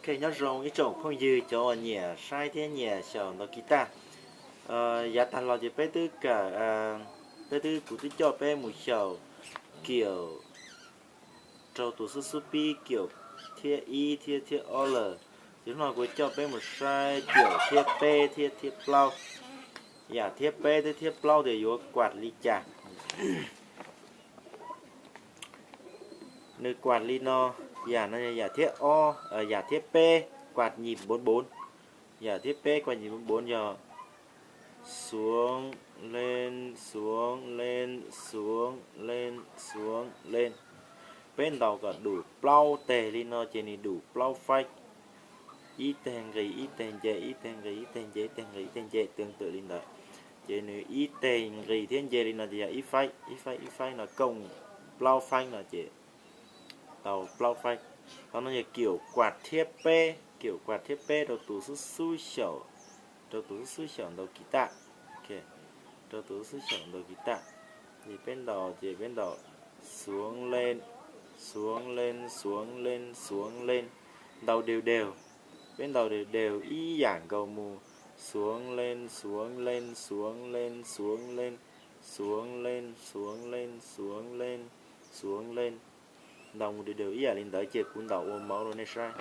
Ok, nyob zoo ib tsoom phooj ywg cov uas nyiam saib thiab nyiam xyaum ntaus guitar. Yav tag los ces peb twb kawm, peb twb, kuv twb coj peb mus xyaum kiaum rau tus xub xub pib kiaum thiab ib thiab thiab ob lawm. Ces hnub no kuv coj peb mus saib kiaum thiab peb thiab thiab plaub. Yam thiab peb thiab thiab plaub tias yuav kuam li cas. Nws kuam li no, yam no yam thiab ob, yam thiab peb kuam nyim npav npav. Yam thiab peb kuam nyim npav npav yog xuav len, xuav len, xuav len, xuav len. Peb ntaus kom dum plaub teg li no ces nws dum plaub faib. Ib teg nqis ib teg nce, ib teg nqis ib teg nce, ib teg nqis ib teg nce, tương tự li ntawd. Ces nws ib teg nqis thiab nce li no ces yog ib faib, ib faib, ib faib no koom plaub faib no ces tau plaub faib. Qhov no yog kiaum kuam thiab peb, kiaum kuam thiab peb rau tus xub xub xyaum, rau tus xub xub xyaum ntaus guitar. Rau tus xub xub xyaum ntaus guitar. Ces peb ntaus, ces peb ntaus xuav len, xuav len, xuav len, xuav len, ntaus đều đều. Peb ntaus đều đều ib yam nkaus mus, xuav len, xuav len, xuav len, xuav len, xuav len, xuav len, xuav len, xuav len. Ntaus mus đều đều ib yam li ntawd ces kuv ntaus ua mauv rau nej saib.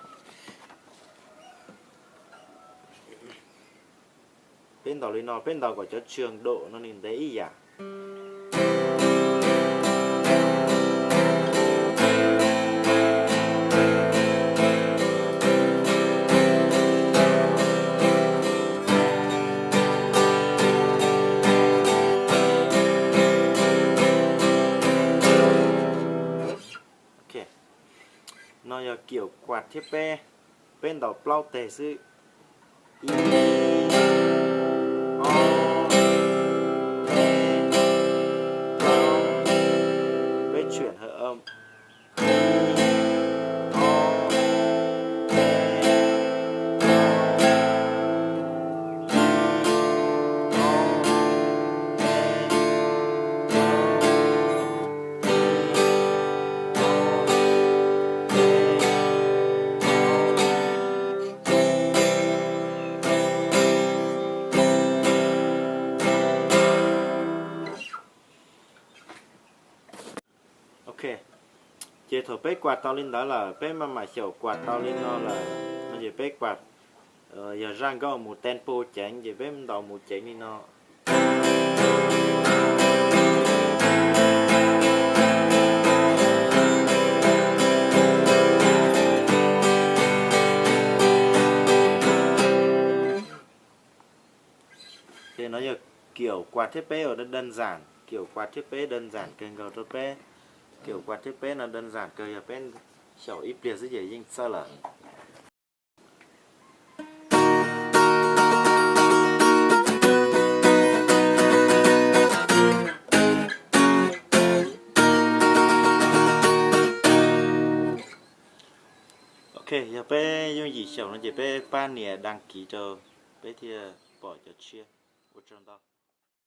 Peb ntaus li no, peb ntaus kom cov trường độ no nws ntev ib yam. No yog kiaum kuam thiab peb, peb ntaus plaub teg xwb. Ib, ob, peb, peb chuyển hợp âm. Ok, ces thaum peb kuam tau li ntawd lawm, peb maj mam xyaum kuam tau li no lawm no ces peb kuam, yog zaj nkauj mus tempo ceev ces peb ntaus mus ceev li no. Ces no yog kiaum kuam thiab peb uas đơn giản, kiaum kuam thiab peb đơn giản kawg nkaus rau peb, kiaum kuam thiab peb no đơn giản kawg, yog peb xyaum ib pliag xwb ces yeej txawj lawm. Ok, yog peb yooj yim xyaum no ces peb pab nias đăng ký rau peb thiaj pom cov tshiab. Ua tsaug ntau.